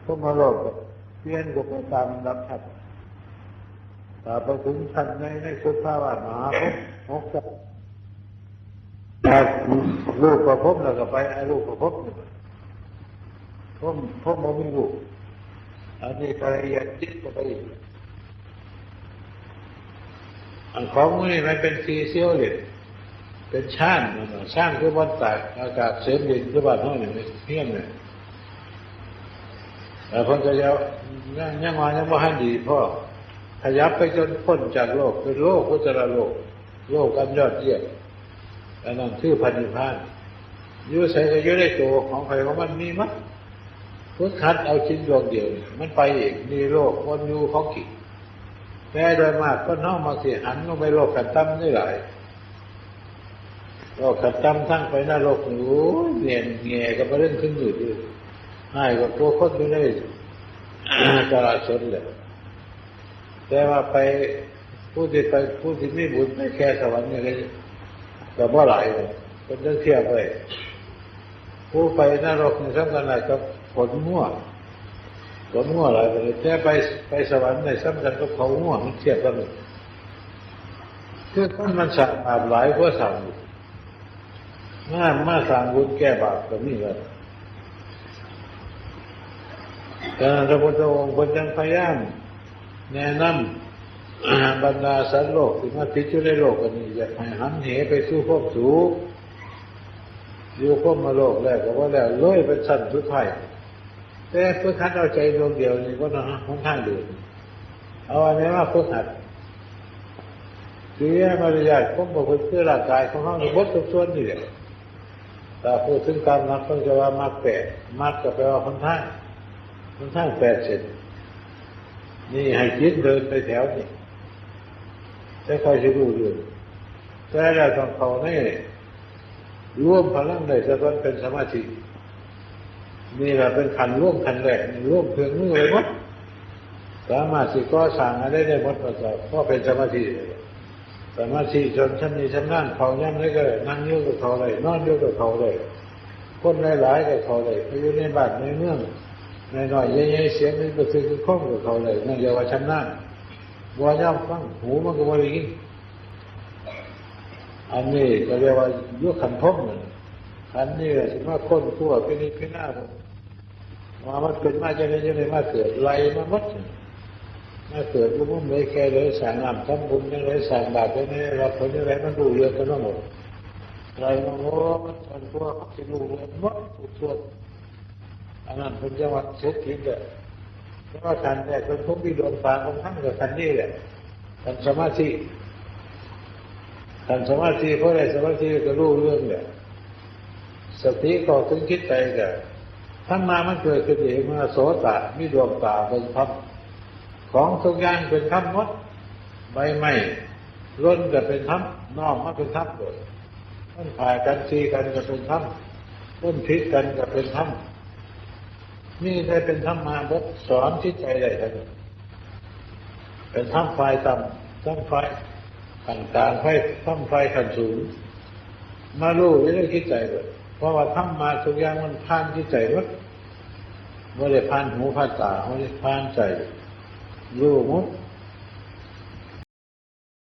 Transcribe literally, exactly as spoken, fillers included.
พรหมโลกก็เปลี่ยนก็ไปตามลำดับชั้น ถ้าไปถึงชั้นใน ในสุทธาวาสมหาภพ หกชั้น จากรูปประภพแล้วก็ไปอรูปประภพนี่ พรหม พรหมบ่มีรูป อันนี้ก็ละเอียดจิตก็ไปอีก อันของหมู่นี้มันเป็นสี่เสี้ยวเหรียญ เป็นฌานนั่นน่ะ ฌานคือบ่อนตากอากาศเสมเหรียญ คือบ้านเฮานี่เพียงเนี่ย แล้วเพิ่นก็ยัง ยัง ยังว่ายังบ่ทันดีพอ ขยับไปจนพ้นจากโลก เป็นโลกุตตรโลก โลกอันยอดเยี่ยม อันนั้นคือพระนิพพาน อยู่ไสก็อยู่ในตัวของไผของมันมีหมด ฝึกหัดเอาจิตดวงเดียวนี่ มันไปเอง มีโลกวนอยู่ของกิจ แต่โดยมากคนเฮามักสิหันลงไปโลกขั้นต่ำนี่หลาย โลกขั้นต่ำ ทั้งไปนรกนี่ โอ้ย แหง่ แหง่ก็บ่เรื่องขึ้นอยู่ดี อ้ายก็กลัวคนอยู่ใน จราสนแหละ แต่ว่าไป ผู้ที่ไป ผู้ที่มีบุญไปแค่สวรรค์นี่ก็ ก็บ่หลายเลย เพิ่นจั่งเทียบไว้ ผู้ไปนรกนี่สำคัญหลายกับขนงัว ขนงัวหลายกว่าเลย แต่ไป ไปสวรรค์นี่สำคัญกับเขางัว มันเทียบกันเลย คือคนมันสร้างบาปหลายกว่าสร้างบุญ มา มาสร้างบุญแก้บาปก็มีแล้ว ฉะนั้นพระพุทธองค์เพิ่นจั่งพยายามแนะนำ บรรดาสัตว์โลกที่มาติดอยู่ในโลกอันนี้ อยากให้หันเหไปสู่ความสุข อยู่พรหมโลกแล้วก็ว่าแล้ว เลยเป็นชั้นสุดท้าย แต่ฝึกหัดเอาใจดวงเดียวนี่ บ่ต้องหาหนทางอื่น เอาอันนี้มาฝึกหัด กิริยามารยาท ความประพฤติคือร่างกายของเฮานี่ เบิดทุกส่วนนี่แหละ ถ้าพูดถึงตามหลักเพิ่นจะว่ามรรคแปด มรรคก็แปลว่าหนทาง หนทางแปดเส้น นี่ให้จิตเดินไปแถวนี้ แต่ค่อยสิรู้เรื่อง แต่แล้วต้องเข้าใน รวมพลังได้ซะก่อนเป็นสมาธิ นี่แหละเป็นขั้นรวมขั้นแรก รวมเครื่องมือไว้หมด สามารถสิก่อสร้างอะไรได้หมด ก็พอเป็นสมาธิ สมาธิจนชำนิชำนาญ เข้ายามใดก็ได้ นั่งอยู่ก็เข้าได้ นอนอยู่ก็เข้าได้ คนหลายๆก็เข้าได้ ไปอยู่ในบ้านในเมืองน้อยๆใหญ่ๆ เสียงมันกระซิบกระซาบก็เข้าได้ นั่นเรียกว่าชำนาญ บ่ยอมฟัง หูมันก็บ่ได้ยิน อันนี้ก็เรียกว่าอยู่ขั้นพรหมนั่น อันนี้ก็สิมาค้นคว้าพินิจพิจารณา ว่ามันเป็นมาจั่งใด จั่งใดมาเกิด ไล่มาหมด มาเกิดอยู่มุมใดแค่ใด สร้างน้ำทำบุญจั่งใด สร้างบาปจั่งใด รับผลจั่งใด มันรู้เรื่องกันมาหมด ไล่มาหมด มันตัวเขาสิรู้เรื่องหมดทุกส่วน อันนั้นเพิ่นจั่งว่าเสร็จสิ้นแล้ว แต่ว่าขั้นแรกเพิ่นคงมีดวงตาของธรรมกับขั้นนี้แหละ ขั้นสมาธิ ขั้นสมาธิ พอได้สมาธิก็รู้เรื่องแหละ สติเข้าถึงจิตใจก็ ธรรมะมันเกิดขึ้นเอง มาโสตะ มีดวงตาเบิ่งธรรม ของทุกอย่างเป็นธรรมหมด ใบไม้หล่นก็เป็นธรรม น้อมมาเป็นธรรมหมด มันพากันตีกันก็เป็นธรรม มันผิดกันก็เป็นธรรม นี่ได้เป็นธรรมมาบดสอนจิตใจได้ทั้งหมด เป็นธรรมฝ่ายต่ำ ธรรมฝ่ายขั้นกลาง ฝ่าย ธรรมฝ่ายขั้นสูง มารู้อยู่ในจิตใจเลย เพราะว่าธรรมะทุกอย่างมันผ่านจิตใจหมด บ่ได้ผ่านหูผ่านตา บ่ได้ผ่านใจ รู้หมด